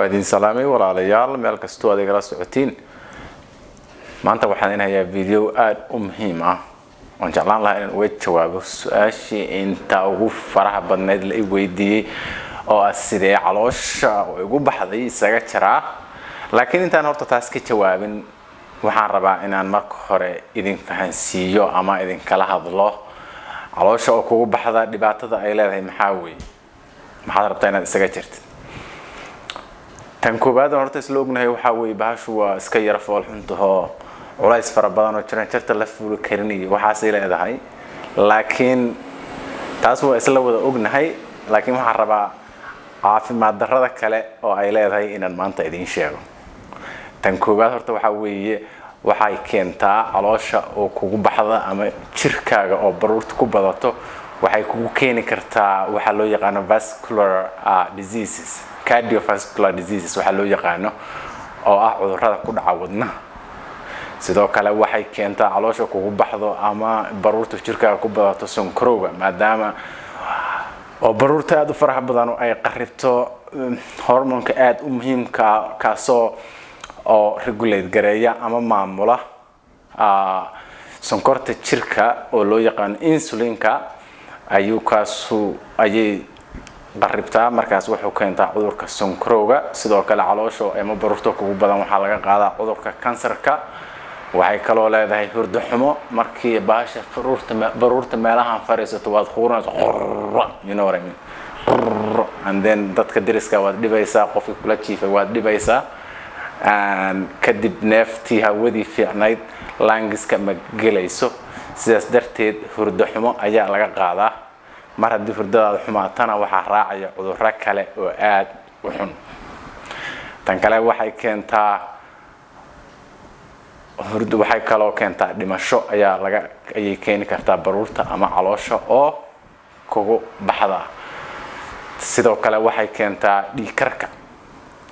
Waa idin salaamay, walaalayaal, meel kastoo aad igala socotiin. Maanta waxaan idin hayaa video aada u muhiim ah oon jeclaan lahaa inaan uga jawaabo su-aashii inta ugu faraha badnayd la i weydiiyey, oo ah sidee caloosha igu baxday isaga jaraa. Laakiin intaan horta taas ka jawaabin, waxaan rabaa inaan marka hore idin fahansiiyo ama idinkala hadlo caloosha oo kugu baxda dhibaatada ay leedahay. Maxaa weeye? Maxaad rabtaa inaad isaga jirtid? Tan koowaad aan horta isla ognahay waxaa weeye, bahashu waa iska yara foolxuntahoo culays fara badan oo jiran jarta la fuuli karin iyo waxaasay leedahay, laakiin taas waa isla wada ognahay. Laakiin waxaan rabaa caafimaad darrada kale oo ay leedahay inaan maanta idiin sheego. Tan koowaad horta waxaa weeye, waxay keentaa caloosha oo kugu baxda ama jirkaaga oo baruurta ku badato, waxay kugu keeni kartaa waxaa loo yaqaano vascular diseases, cardiovascular diseases waxaa loo yaqaano, oo ah cudurrada ku dhaca wadnaha. Sidoo kale waxay keentaa caloosha kugu baxdo ama baruurta jirkaaga ku badato sonkorowga, maadaama oo baruurta aada u faraha badan ay qaribto hormonka aada u muhiimka, kaasoo oo regulate gareeya ama maamula sonkorta jirka oo loo yaqaano insulinka. Ayuu kaasu ayay qaribtaa, markaas wuxuu keentaa cudurka sonkorowga. Sidoo kale caloosha ama baruurta kugu badan waxaa laga qaadaa cudurka kansarka. Waxay kaloo leedahay hurdo xumo. Markii bahasha baruurta meelahan fadhiisato, waad khuurinaysa, you know what I mean, and then dadka deriska waad dhibaysaa, qofkii kula jiifay waad dhibaysaa. Kadib neeftii, hawadii fiicnayd lungs-ka ma gelayso. Sidaas darteed hurdo xumo ayaa laga qaadaa. Mar haddii hurdadaada xumaatana, waxaa raacaya cudurro kale oo aada u xun. Tan kale waxay keentaa hurdo, waxay kaloo keentaa dhimasho ayaa laga ayay keeni kartaa baruurta ama caloosha oo kugu baxda. Sidoo kale waxay keentaa dhiigkarka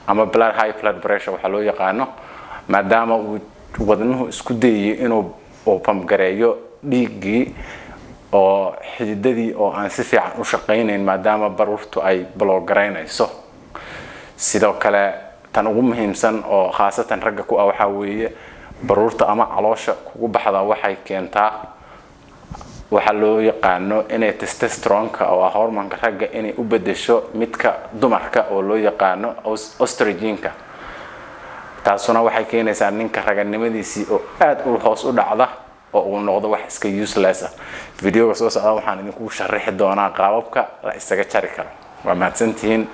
ama blood high blood pressure waxaa loo yaqaano, maadaama uu wadnuhu isku dayayo inuu uu pump gareeyo dhiiggii oo xididadii oo aan si fiican u shaqaynayn, maadaama baruurtu ay block garaynayso. Sidoo kale tan ugu muhiimsan oo khaasatan ragga ku ah waxaa weeye, baruurta ama caloosha kugu baxda waxay keentaa waxaa loo yaqaano inay testosteronka, oo ah hormonka ragga, inay u bedesho midka dumarka oo loo yaqaano estrogenka. Taasuna waxay keenaysaa ninka raganimadiisii oo aada u hoos u dhacda oo uu noqdo wax iska useless ah. Videoga soo socda waxaan idinku sharaxi doonaa qaababka la isaga jari karo. Waa mahadsantihiin.